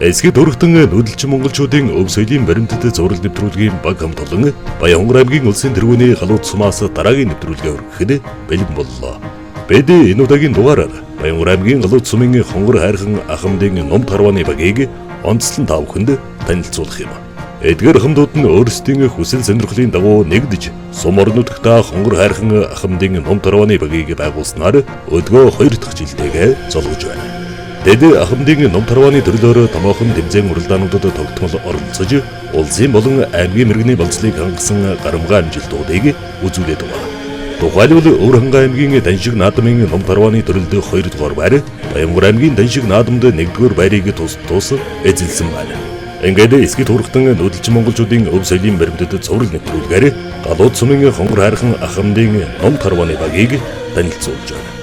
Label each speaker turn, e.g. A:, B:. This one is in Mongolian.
A: Эсгэд өргөтөн нүүдэлчин монголчуудын өв соёлын баримтат зураг нэвтрүүлгийн баг хамт олон Баянхонгор аймгийн улсын тэргүүний галууд сумаас дараагийн нэвтрүүлгээ хүргэхэд бэлэн боллоо. Бид энэ удаагийн дугаараар Баянхонгор аймгийн галууд сумын хонгор хайрхан ахмадын ном тарвааны багийг онцлон та бүхэнд танилцуулах юм. Эдгээр ахмадууд нь өөрсдийн хүсэл сонирхлын дагуу нэгдэж сум орон нутагтаа хонгор хайрхан ахмадын ном тарвааны багийг байгуулснаар өдгөө 2 дахь жилтэйгээ золгож байна. Тэд ахмадын ном тарвааны төрлөөр томоохон тэмцээн уралдаануудад тогтмол оролцож, улсын болон аймгийн мэргэний болцлыг хангасан гарамгай амжилтуудыг үзүүлээд байгаа. Тухайлбал Өвөр хангай аймгийн Даншиг наадмын ном тарвааны төрөлд 2 дугаар байр, Баянгар аймгийн Даншиг наадамд 1 дугаар байрыг тус тус эзэлсэн байна. Ингээд эсгэд хүрхтэн нүүдэлчин монголчуудын өв соёлын баримтат цуврал нэвтрүүлгээр галууд сумын хонгор хайрхан ахмадын ном тарвааны багийг танилцуулж байна.